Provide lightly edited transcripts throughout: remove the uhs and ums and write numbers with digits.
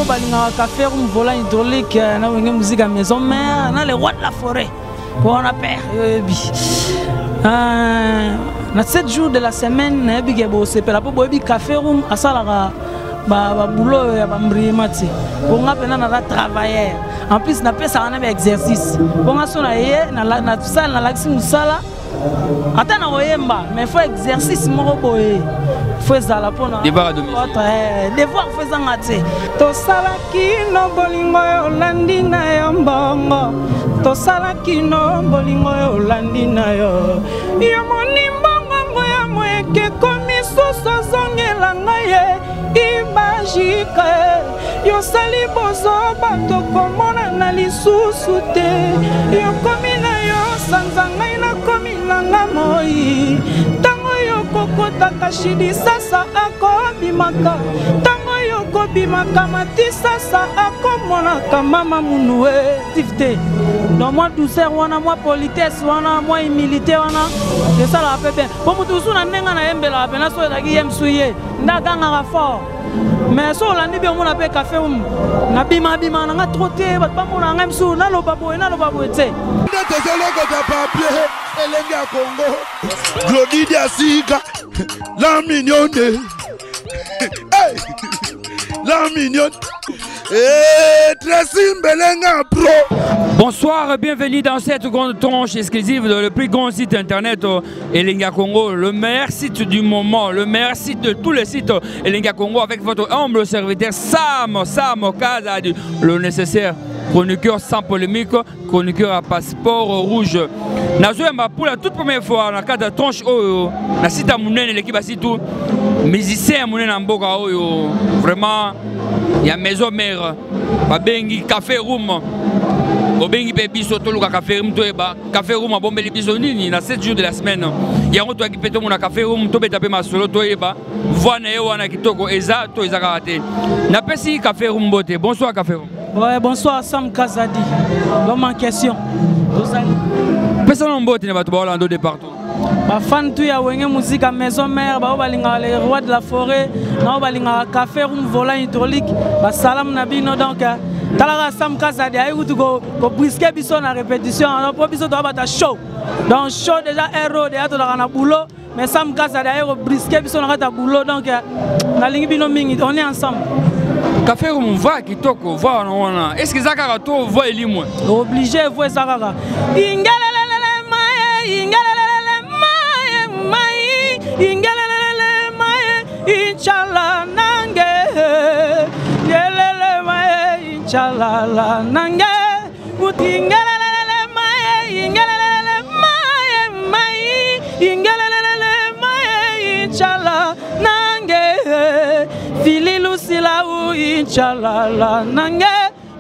tout balingaka café room volant hydraulique na Wenge Musica Maison Mère na le roi de la forêt po wana père oyebi na 7 jours de la semaine nayebi ke bosepela mpo boyebi café room asalaka babulo oyo ya bambriema te mpo nga mpena naza travailleur en plus napesaka na baexercice mpo nga so na ye nasala nalakisi mosala ata na koyemba mais faut exercice moko boye fo ezala mpona devoir fo ezanga te. Tosalaki no bolingo oyo olandi na yo mbongo, tosalaki no bolingo oyo olandi na yo, yo moni mbongo ya moyeke komi susu ozongela ngai ye imagike yosali bozoba, tokomonana lisusu te. Yokomi na yo sanza, ngai nakomi nanga moi. Ntango yokokotaka shidisasa akobimaka, ntango yokobimaka matisasa akomonaka mama munu tif te. Donc mwa douceur wana, mwa politesse wana, mwa humilité wana esalaka mpe bien, po motu mosusu na ndenge nayembelaka mpena so ezalaki ye mosu ye nde agangaka fort. Mais so olandi bi omona mpe café nabimabima na nga trop te, bato bamona ngai mosusu naloba boye, naloba boye te. Nde tozolokota papier elenge ya Kongo Glodi Diasika la mignonne, hey! La mignonne. Hey, Tracy Mbelenga Pro. Bonsoir, bienvenue dans cette grande tranche exclusive de le plus grand site internet Elenga Congo, le meilleur site du moment, le meilleur site de tous les sites Elenga Congo, avec votre humble serviteur Sam, Sam Kazadi, le nécessaire chroniqueur sans polémique, chroniqueur à passeport rouge. Nazoyamba pour la toute première fois na cadre tranche oyo na site ya monene eleki basitu musicien ya monene na mboka oyo vraiment ya maison mère babengi Café Room. Obengi mpe biso toluka Café Room, toyeba Café Room abombeli biso nini na 7 jours de la semaine. Yango toyaki mpe tomona Café Room, tobeta mpe masolo, toyeba voix na ye wana kitoko eza to eza kaka te. Napesi Café Room mbote. Bonsoir, Café Room. Ouais, bonsoir Sam Kazadi, l'homme en question. Tozali. Pesa na mbote na bato baolanda de partout. Bafan tu ya Wenge Musica Maison Mère, bao balingaka le roi de la forêt, nao balingaka café room volant hydraulique, basalamu na bino. Donc talaka Sam Kazadi aye kutu kobriske biso na répétition mpo biso toa bata show. Donc show déjà ero deya tozalaka na boulot, mais Sam Kazadi aye kobriske biso na kati ya boulot. Donc nalingi bino mingi, on est ensemble. Café Room, voix kitoko, voix wana wana, est ce que eza kaka to voix elimwe? Obligé, voix eza kaka. Ingelelelele maye, ingelelelele maye mai, ingelelelele maye inchala nange, ngelele maye inchalala nange, ingelelelele maye, ingelelelele maye mai, ingelelelele maye inchala nange, fililusilau inchalala nange.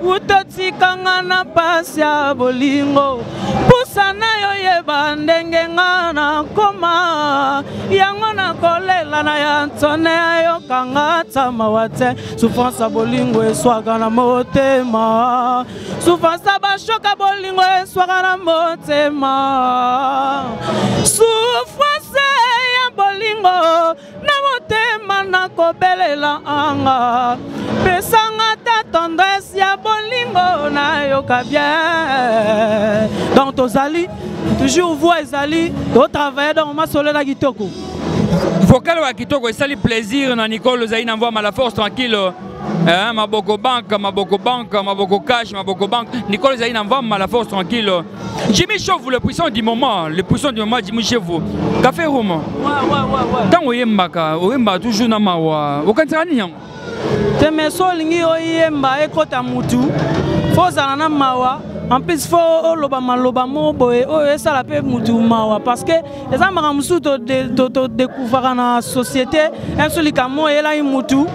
Utotikanga na pasi ya bolingo, pusa na yo yeba ndenge nga nakoma yango, nakolela na ya ntone ayokanga ta mawa te. Souffrance ya bolingo eswaka na motema, souffrance ya bashoka bolingo eswaka na motema, souffrance ya bolingo na motema nakobelela anga, pesanga ta tendresse ya bolingo nayoka bien. Donc tozali toujours, voix ezali, totravaille, donc masolo eza kitoko. Vocal wa kitoko esali plaisir na Nicole ozali na mvwa la force tranquille, hein, maboko banque, maboko banque, maboko cash, maboko banque. Nicole ezali na mvwa la force tranquille. Jimmy Chauve, le puissant du moment, le puissant du moment, Jimmy Chauve. Café Room. Ouais. Ntango oyembaka, oyembaka toujours na mawa, okanisaka nini yango? Te, mais so olingi oyemba ekɔta mutu, fo ozala na mawa. En plus fo oloba maloba moko boye oyo esala mpe mutu mawa, parce que eza makambo mosusu todécouvraka na société. Mosusu likambo eyelaki mutu,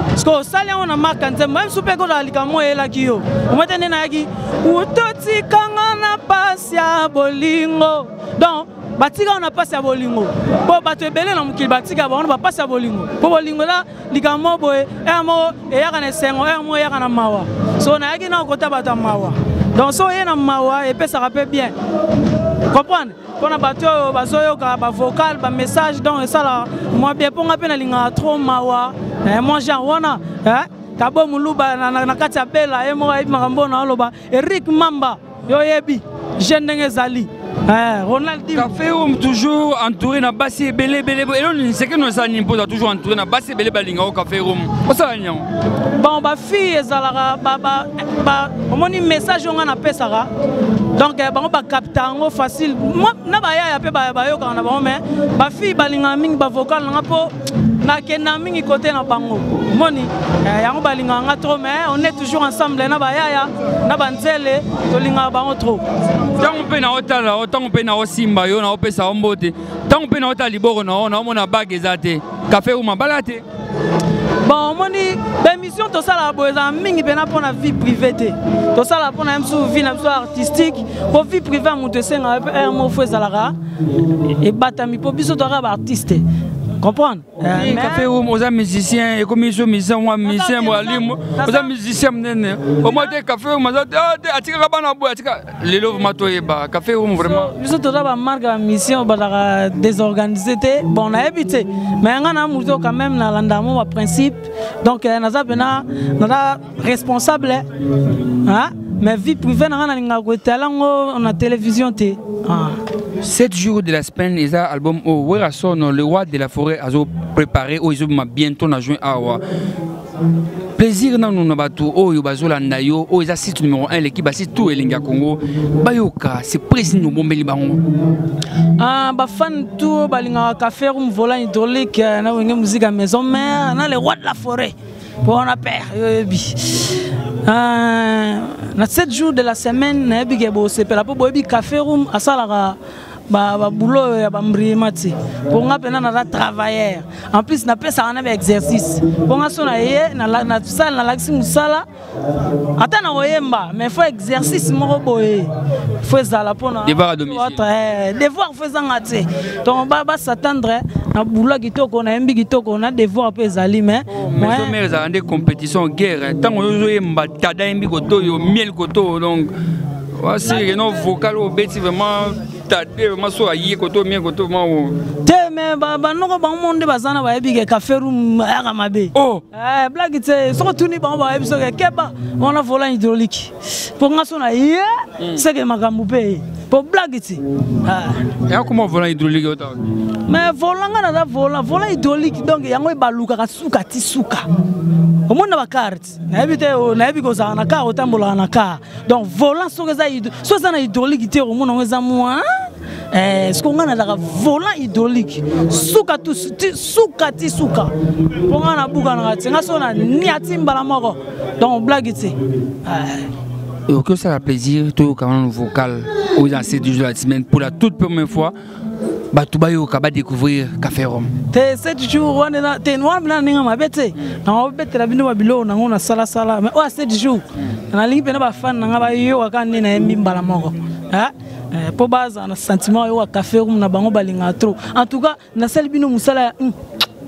parce que osali yango na marka nzembo. Mosusu mpe ekozala likambo eyelaki yo omoi te nde nayaki utotikanga na pasi ya bolingo. Donc batika na pasi ya bolingo mpo bato ebele na mokili batika bango na bapasi ya bolingo, mpo bolingo eza likambo boye, ere moko eyaka na esengo, ere moko eyaka na mawa. So nayaki na okota bato ya mawa, donc so oye na mawa epesaka mpe bien comprendre mpona bato oyo bazoyoka bavocal, bamessage. Donc esalaka mwa bien mpo nga mpe nalingaka trop mawa, mwa genre wana. Kabo Muluba na kati ya Bela, ye moko ayebi makambo na oloba. Eric Mamba, yo yebi, jeune ndenge ezali. Eh, Ronald Café Room toujours entouré na basi ebele ebele. Eloni c'est que nous ça nimpoza toujours entouré na basi ebele balinga au Café Room. Osala nyango. Bon ba fille ezalaka ba ba ba omoni message nga na pesaka. Donc eh, bango ba capta yango facile. Moi na ba yaya pe ba bayokaka na bango mais ba fille balinga mingi ba vocal na nga po nakenda mingi côté na bango. Moni eh, yango balingaka nga trop mais on est toujours ensemble na ba yaya na ba nzele tolingaka bango trop. Ntango mpe na otala yo, ntango mpe na osimba yo, na opesa yo mbote, ntango mpe na otala liboko na yo, na omona bague eza te. Café Room abala te. Bon, omoni baémission tosalaka boye ezala mingi mpena mpona vie privée te, tosalaka mpona ye mosusu vie na biso artistique, mpo vie privée ya moto esengaka mpe heure moko fo ezalaka ebatami, mpo biso toyaka baartiste, comprendre? Café Room oza musicien, ekomi so musicien mwa musicien mwalimu, oza musicien monene omoi te. Café Room aza te, atikaka bana boye, atika lelo vraiment toyeba Café Room vraiment. Biso toza bamarke ya mission, bazalaka désorganisé te. Bon, nayebi te, mais nga na moto quand même nalandaka mo baprincipe, donc naza mpena naza responsable, hein? Mais vie privée na nga nalingaka koetala yango na télévision te. Ah. 7 jours de la semaine eza album oyo Werrason le roi de la forêt azo préparé, oyo ezobima bientôt na juin awa. Plaisir nanu na bato oyo bazolanda yo, oyo eza site numéro 1, l'équipe basite tout Elengi ya Congo, bayoka surprise nini obombeli bango? Ah, bafan tout balingaka Café Room volant hydraulique na Wenge Musique ya Maison Mère na le roi de la forêt mpo wana père yoyebi. Na 7 jours de la semaine nayebi ke bosepela, mpo boyebi Café Room asalaka baboulot oyo ya bambriema te, mpo nga mpena naza travailleur, en plus napesaka na baexercice, mpo nga so na ye nasala nalakisi mosala ata na koyemba, mais faut exercice moko boye faut ezala mpona devoir à domicile. Devoir faut ezanga te, donc bas'attendre na boulot kitoko, nayembi kitoko na devoir mpe ezali, mais Maison Mère ezala nde compétition, guerre. Ntango ozoyemba, tada yembi koto oyo, miel koto, donc wasirike no vocal oyo obeti vraiment tade vraiment so aye koto, miel koto vraiment. Te, mais banoko bango mo nde baza na bayebi ke Café Room ayaka mabe. Oh. Blague te, soki otuni bango bayebi soki keba wana volant hydraulique, mpo nga so na ye seke makambo mpe ye, mpo blague te. Ya koma volant hydraulique ota? Mais volant nga naza volant hydraulique, donc yango ebalukaka suka ti suka. Omoni na bacarte, nayebi te, nayebi kozala na car, otambolaka na car, donc volant soki eza soki eza na hydraulique te, omona yango eza mwa siko nga nazalaka volant hydraulique suka ti suka ti suka, mpo nga nabukanaka te, nga so na niati mbala moko, donc blague te. Okoki osala plaisir toyoka wana vocal oyo eza 7 jours de la semaine pour la toute première fois, bato bayoka, badécouvrir Café Rome. Te, 7 jours wana te, wana mpena ndenge mabe te, nakobetela bino babiloko nango nasalasala, mais oyo ya 7 jours nalingi mpena bafane na nga bayoka kaka nde nayembi mbala moko, mpo bazala na sentiment oyo Café Room na bango balingaka trop. En tout cas nasali bino mosala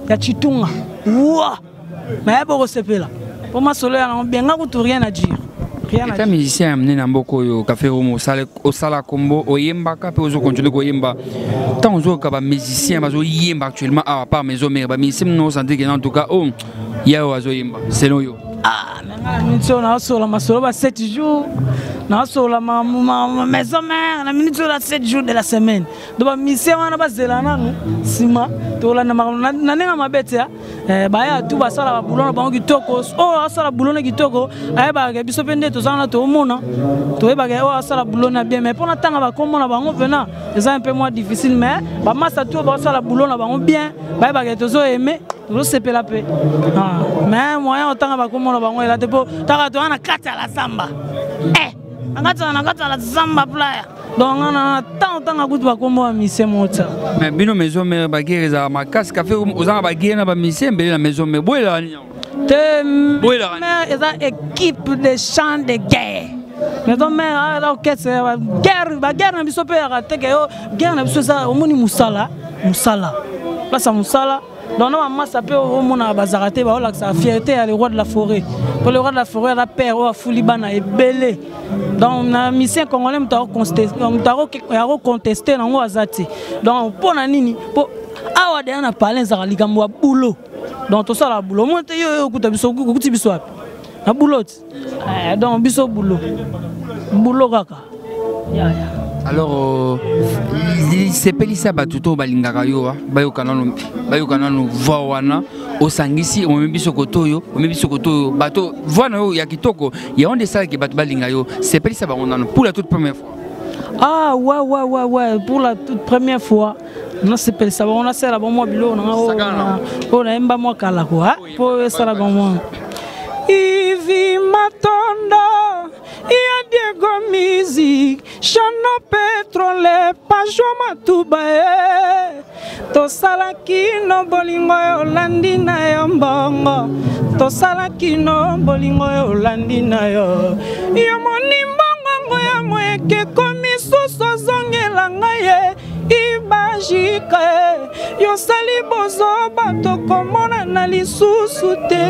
ya chitunga wa naye bokosepela mpo masolo ya nango bien, nga kutu rien à dire. Eta musicien ya monene na mboka oyo, Café Room, osala kombo, oyembaka mpe ozocontinue koyemba. Ntango ozoyoka bamusicien bazoyemba actuellement awa par Maison Mère, bamusicien mino osentir ke en tout cas oyo ya oyo azoyemba selon yo? Ah, nga na minute oyo naosola masolo ba 7 jours, naosola Maison Mère na minute oyo na 7 jours de la semaine, donc bamusicien wana bazela nanu nsima tolanda makambo na ndenge mabe te. Baya tu basala baboulot na bango kitoko, oyo asala boulot na kitoko ayebaka biso mpe nde toza wana toomona, toyebaka oyo asala boulot na bien, mais mpona ntanga bakombo na bango mpena eza un peu moins difficile, mais bamasa tu oyo basala boulot na bango bien bayebaka tozoaime, tozosepela mpe, mais moyen otanga bakombo na bango eza te, mpo taka toza na kati ya la zamba, na kati ya la zamba playa, donc nga na ntango ntanga kutu bakombo ya mise mota. Mais bino Maison Mère baguerre ezalaka makasi. Café, oza na baguerre na bamusicien ebele na Maison Mère, boyelaka nini yango? Te, Mère eza équipe de champ de guerre. Maison Mère eza orchestre guerre, baguerre na biso mpe yaka teke yo guerre na biso eza omoni mosala, mosala place ya mosala, donc na bamasa mpe omonaka bazalaka te, baolakisaka fierté ya le roi de la forêt, mpo le roi de la forêt aza père oyo afuli bana ebele, donc na musicien congolais moto akoconteste nango aza te. Donc mpo na nini? Mpo awa deya na palin ezalaka likambo ya boulot, donc tosala boulot omoi te yo okuta biso, okuti biso wapi? Na boulot eh, donc biso boulot boulot kaka ya ya. Alors euh, sepelisa bato to balingaka yo ah, bayoka nano bayoka nano voix wana osangisi omemi biso koto oyo omemi biso koto oyo bato voix na yo ya kitoko yango nde esalaki bato balinga yo sepelisa bango nano pour la toute première fois. Ah ouais ouais ouais ouais, pour la toute première fois nasepelisa bango, nasala bango mwa biloko na nga oyo nayemba mwa kala kua mpo esala bango mwa Ivi Matondo ya Diego Music Chano Petrole Pajo Matuba e tosalaki no bolingo oyo olandi na yo mbongo tosalaki no bolingo oyo olandi na yo yo moni mbongo ya moyeke komi susu ozongela ngai ye ibajika yosali bozoba tokomonana lisusu te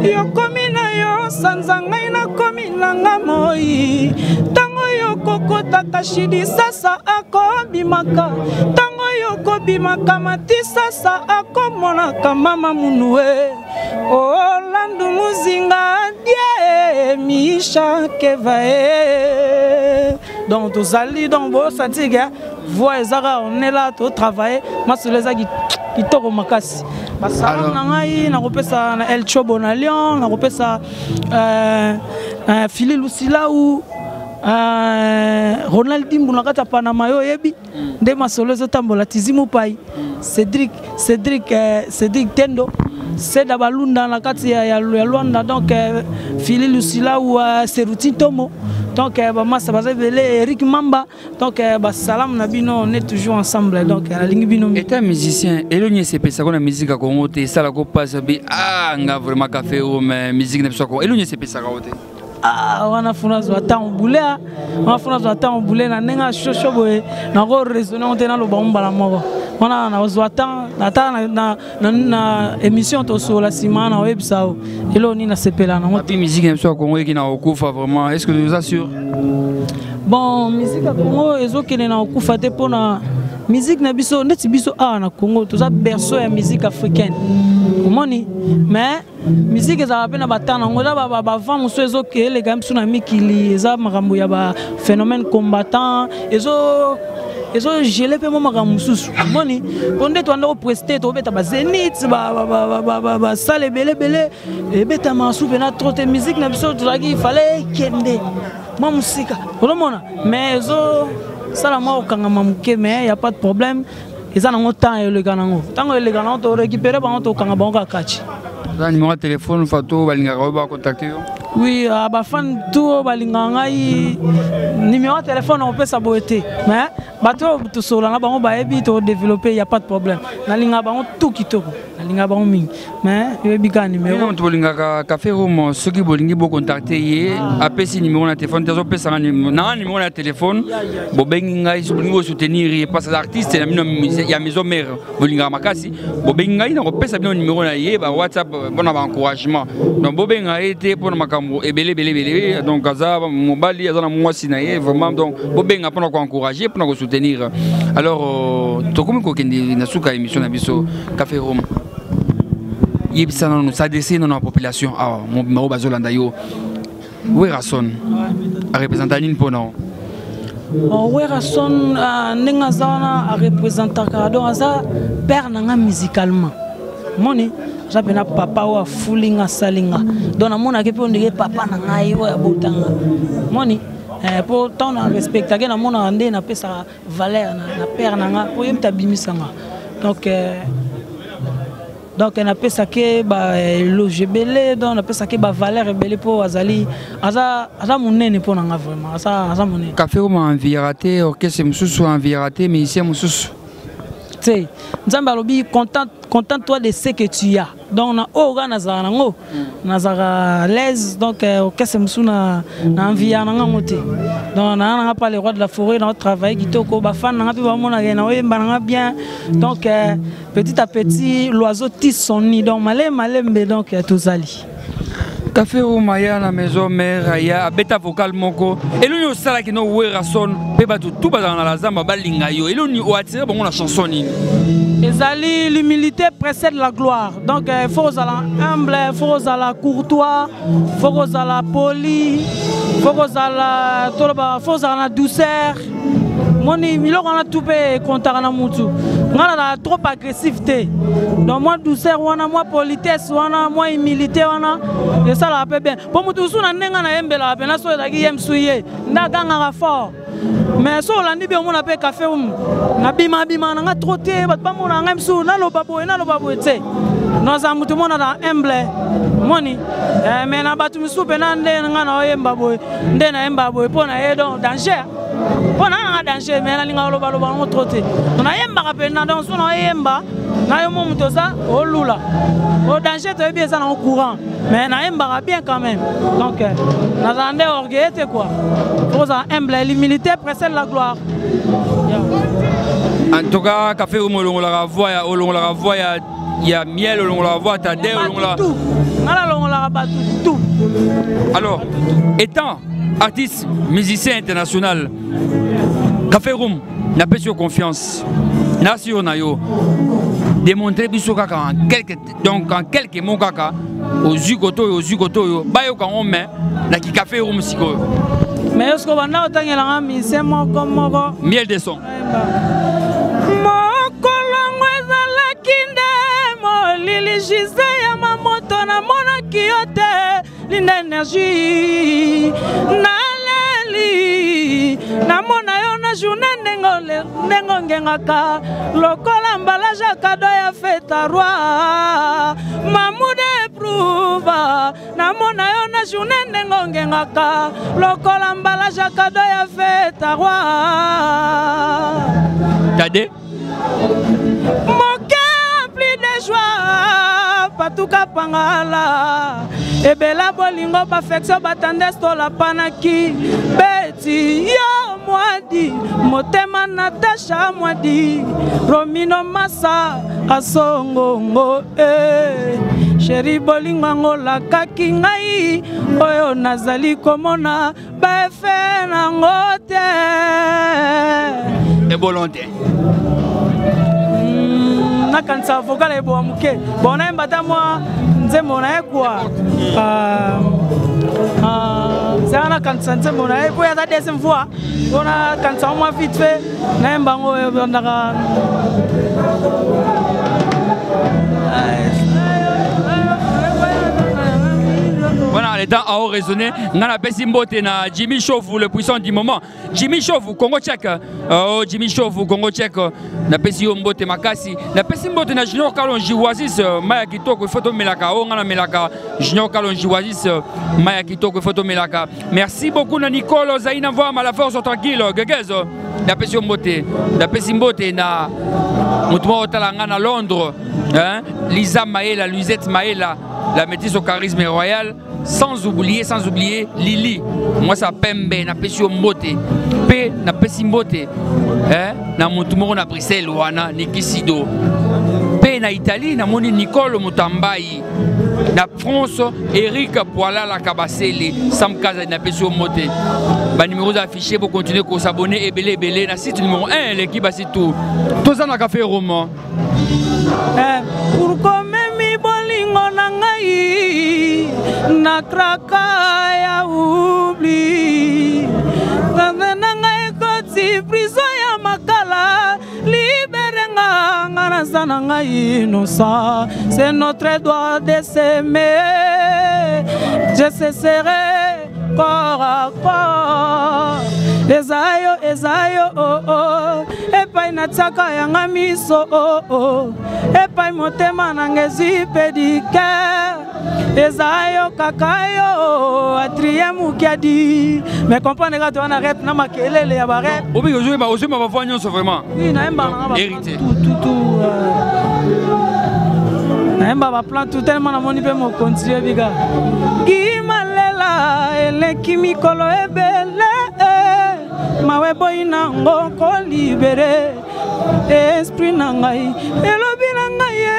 yokomi na yo sanza ngai nakomi nanga moi ntango yokokotaka shidi sasa akobimaka ntango yokobimaka matisasa akomonaka mama munue olandu muzinga die misha kevae. Donc tozali donc bosanti ke voix eza kaka on est là totravaille masolo eza kitoko makasi. Basalam na ngai nakopesa na El Chobo na Lyon, nakopesa euh, euh, Fili Lusilau euh, Ronald Dimbu na kati ya Panama yo oyebi nde masolo ezotambola Tizi Mupai Cédric Cédric euh, Cédric Tendo Seda Balunda na kati ya, ya, ya Luanda donc euh, Fili Lusilau euh, Seruti Tomo donc euh, bamasa baza ebele Eric Mamba donc euh, basalam na bino on est toujours ensemble donc nalingi bino. État musicien eloni esepesaka na musique ya Congo te esalaka mpasi abi ah nga vraiment café o mais musique na biso ya Congo eloni esepesaka o te. Ah, wana funa zwa ntango bule wana funa zwa ntango bule na ndenge ya shosho boye nako raisonne ngo te naloba ngo mbala moko wana nakozwa temps ata na, na, na émission tosolola nsima na oyebisa yo eloko nini nasepela nango te. Musique na biso ya Congo eki na kokufa vraiment, est ce que oza sûr? Bon, musique ya Congo ezokende na kokufa te mpona musique na biso neti biso awa na Congo toza berceau ya musique africaine omoni, mais musique ezalaka mpe na batemps nango eza bavent mosusu ezokeleka biso na mikili eza makambo ya baphénomène combattant ezo ezogele mpe mwa makambo mosusu omoni mpo nde toanda kopreste tobeta bazenit basale ebele ebele ebetama su mpena trop te musique na biso tozalaki fale ekende mwa mosika ozomona mais ezosala mwa kokangama moke mais ya pas de problème eza nango temps eleka nango ntango eleka nango torécupere bango tokanga bango kaka kati. Oza numéro ya téléphone fato balingaka oyo bacontacte yo? Oui, uh, bafan tout oyo balingaka ngai numéro ya téléphone nakopesa boye te mais bato oyo tosolola na bango bayebi todéveloppe ya pas de problème nalingaka bango tout kitoko nalingaka bango mingi mais yoyebi kaka numéro. Moto bolingaka café room soki bolingi bocontacte ye apesi numéro na téléphone te azopesanga nanga numéro na téléphone bobengi ngai soki bolingi bosoutenir ye parce que artiste na bino ya maison mère bolingaka makasi bobengi ngai nakopesa bino numéro na ye ba WhatsApp mpona ba encouragement donc bobenga ye te mpona makambo ebele ebele ebele donc aza mobali aza na mwasi na ye vraiment donc bobenga mpona koencourage mpona kosoutenir. Alors tokomi kokende na suka émission na biso café room yebisa nano s'adresse nano na population awa mobimba oyo bazolanda yo Werrason arepresenta nini mpona o? Bon, Werrason ndenge aza wana arepresentaka donc aza père na nga musicalement moni aza mpena papa oyo afuli nga asali nga donc namonaki mpe ondenge papa na ngai oyo abotanga moni mpo ntango na respectake namonaka nde napesaka valeur na père na nga mpo ye moto abimisa nga donc donc napesaki baéloge ebele donc napesaki bavaleur ebele mpo azali aza aza monene mpo na nga vraiment aza aza monene. Café Roma enviera te orchestre mosusu enviera te musicien mosusu te Nzambe alobi content content toi de ce que tu as donc na oyo kaka nazalaka nango nazalaka à l'aise donc orchestre mosusu na envia na ngango te donc naa nanga pas le roi de la forêt na travaille kitoko bafan nanga mpe bamonaka na oyemba nanga bien donc petit à petit l'oiseau tisse son nid donc malembe malembe donc tozali. Café Roum aya na maison mère, aya abeta vocal moko. Eloni osalaki no Werrason mpe bato tu bazala na la zamba balinga yo. Eloni oatire bango na chanson nini? Ezali l'humilité précède la gloire. Donc il faut ozala humble, faut ozala courtois, faut ozala poli, faut ozala toloba, faut ozala na douceur. Moni biloko wana tu mpe ekontaka na mutu. Nga nazala trop agressif te. Donc mwa douceur wana, mwa politesse wana, mwa humilité wana esalaka mpe bien. Mpo mutu mosusu na ndenge nayembelaka mpena so ezalaki ye mosusu ye nde agangaka fort. Mais so olandi bien omona mpe Café Roum nabimabima na nga trop te, bato bamona ngai mosusu naloba boye naloba boye te. Naza motu mona na humble moni, mais na bato mosusu mpena nde nga na oyemba boye, nde nayemba boye mpo na ye donc danger, mpo na nanga danger. Mais nalingaka lobaloba yango trop te. Donc nayembaka mpena, donc so naoyemba na yo mo moto oza olula o danger, toyebi eza nango courant, mais nayembaka bien quand même. Donc nazala nde orgueilleux te quoi, faut ozala humble, l'humilité précède la gloire. Yeah. En tout cas, Café Roum olongolaka voix ya, olongolaka voix ya Miel, olongolaka voix ya Tade, olongolaka tout. Nga nalongolaka bato tout. Alors, étant artiste musicien international, Café Roum, napesi yo confiance, nasi yo na yo démontrer biso kaka en quelques, donc en quelques mots kaka, ozwi koto oyo, ozwi koto oyo, bayoka yango. Mais naki Café Roum sikoyo. Mais est-ce que banda otangelanga musicien moko moko? Miel de son. Mokolongo ezalaki nde molili, gise ya mamoto, namonaki yo te, Linda Énergie. Naleli namona yo na journée, ndenge ongengaka lokola emballage ya cadeau ya fête roi Mamude eprouva. Namona yo na journée, ndenge ongengaka lokola emballage ya cadeau ya fête roi. Tade. Mon cœur plus de joie, patuka pangala ebela bolingo, baaffection, batendresse, tolapanaki beti yo mwadi motema. Natasha Mwadi, Romino Masa asongongo, eh. Chéri, bolingo yango lakaki ngai oyo nazali komona baeffets nango te. Ebolon te. Nakanisa vocal eboa moke. Bon, nayemba ata mwa nzembo na ye kua zala, nakanisa nzembo na ye po aza deuxième fois, mpo nakanisa ngo mwa vite fait, nayemba yango ebandaka. Voilà, le temps a raisonné. Nga napesi mbote na Jimmy Chauve, le puissant du moment. Jimmy Chauve, Congo Tchèque. Oh, Jimmy Chauve, Congo Tchèque. Napesi yo mbote makasi. Napesi mbote na Junior Kalonji Oasis, maya kitoko, il faut tomelaka. Oh, nga namelaka Junior Kalonji Oasis, maya kitoko, il faut tomelaka. Merci beaucoup na Nicole Zaina Voama, la force tranquille. Gegezo. Napesi yo mbote. Napesi mbote na moto moko otala nga na Londres. Hein? Lisa Maela, Louisette Maela, la métisse au charisme royal. Sans oublier, sans oublier Lili, moi ça pembe, napesi yo mbote. Pe napesi mbote, hein? Na motu moko na Bruxelles wana, Niki Sido. Pe na Italie namoni Nicole Mutambai. Na France, Eric Poilala Kabasele, Sam Kaza, napesi yo mbote. Ba numéros affichés pour continuer ko s'abonner ebele ebele na site numéro 1, l'équipe asi tout. Toza na Café Roman. Eh, pourquoi memi bolingo na ngai na kraka ya oubli, nzambe na ngai ekoti prison ya Makala, libere nga, nga naza na ngai innocent. C'est notre droit de s'aimer, je cesserai corps à corps. Eza yo, eza yo, oh, oh. Epai natiaka yanga miso, oh, oh. Epai motema nanga ezwi pedike, eza yo kaka yo, Adrien Mukiadi. Mais comprendre kaka toza na rep na makelele ya barep. Obiki ozoyeba, ozoyeba bavoix nyonso vraiment. Oui, nayemba nanga Héritier. Tout, tout, nayemba baplan tout tellement. Namoni mpe mokonzi yebi kaka gimalela eleki mikolo ebele, mawe eboyi nango kolibérer esprit na ngai. Elobi na ngai ye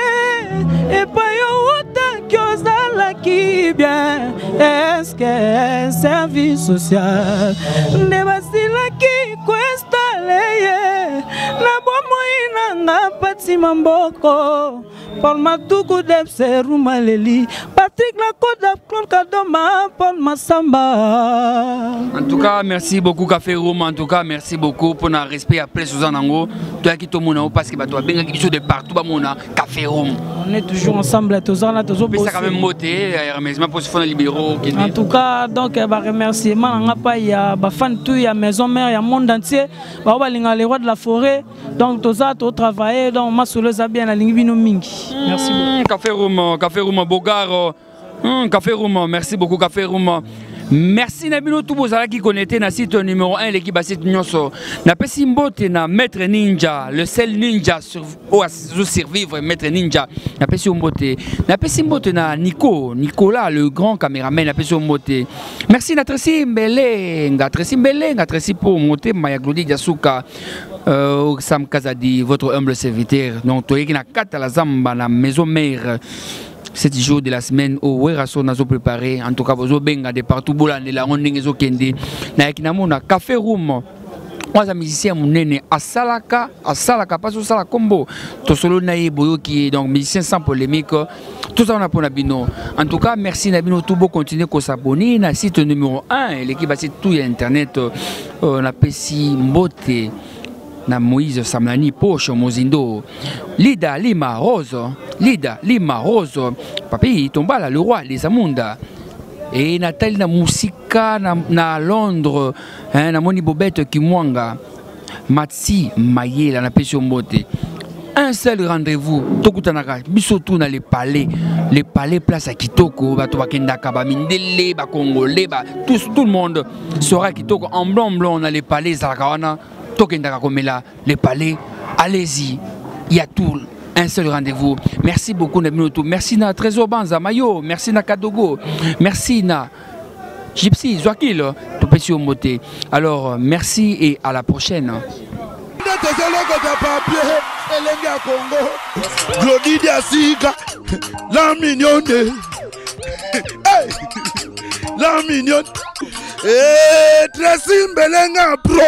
epai owutaki ozalaki. Ezalaki bien, eske service social nde basilaki koinstalle ye na bomoi na nga Pati Mamboko, Paul Matuku, Debse Rumaleli, Patrick Lakoda, Claude Kadoma, Paul Masamba. En tout cas, merci beaucoup Café Room. En tout cas, merci beaucoup pour le respect après Suzanne Ango. Toi qui tomona parce que bato babengaki biso de partout bamona Café Room. On est toujours ensemble, tozala tozo Pesa quand même mbote ya remerciement pour ce fond libéraux. En tout cas, donc ba remerciement nga pa ya ba fan tout ya maison mère ya monde entier, ba balinga le roi de la forêt. Donc toza to travailler, donc masolo eza bien, nalingi bino mingi. Merci beaucoup. Café Room, Café Room Bogaro. Café Room, merci beaucoup Café Room. Merci na bino tout bozalaki connecté na site numéro 1, l'équipe site nyonso. Napesi mbote na Maître Ninja, le seul ninja sur oyo azo survivre, Maître Ninja. Napesi yo mbote. Napesi mbote na Nico, Nicolas le grand caméraman, napesi yo mbote. Merci na Tracy Mbelenga, Tracy Mbelenga, Tracy pour motema ya Glody Diasuka. Sam Kazadi, votre humble serviteur. Donc toyeki na kata la zamba na maison mère. 7 jours de la semaine au Weraso nazo préparé. En tout cas bozo benga de partout bolandela yango ndenge ezokende. Nayaki namona Café Room, oyo musicien monene, asalaka asalaka mpasi osala kombo tosolo na ye boyoki. Donc musicien sans polémique, toza wana mpona bino. En tout cas, merci na bino tout, bocontinue kos'abonner na site numéro 1 eleki basite tout ya internet. Napesi mbote na Moïse Samlani, Poche Mozindo, Lida Lima Rose, Lida Lima Rose, Papi Tombala, le roi les Amunda, et Nathalie na Musika na Londres, hein, namoni Bobette Kimwanga, Matsi Mayela, napesi yo mbote. Un seul rendez-vous, tokutanaka biso tu na le palais, le palais, place ya kitoko, bato bakendaka, bamindele, bacongolais, ba, tous, tout le monde sera kitoko en blanc blanc na le palais. Ezalaka wana tokendaka komela le palais. Allez-y, il y a tout, un seul rendez-vous. Merci beaucoup na bino tout. Merci na Trésor Banza Mayo, merci na Kadogo, merci na Gypsy Zwakil, topesi yo mbote. Alors merci et à la prochaine. Nde tozolokota papier elenge ya Congo, Glodi Diasika, la mignonne. Hey! La mignonne. Eh, Tracy Mbelenga pro.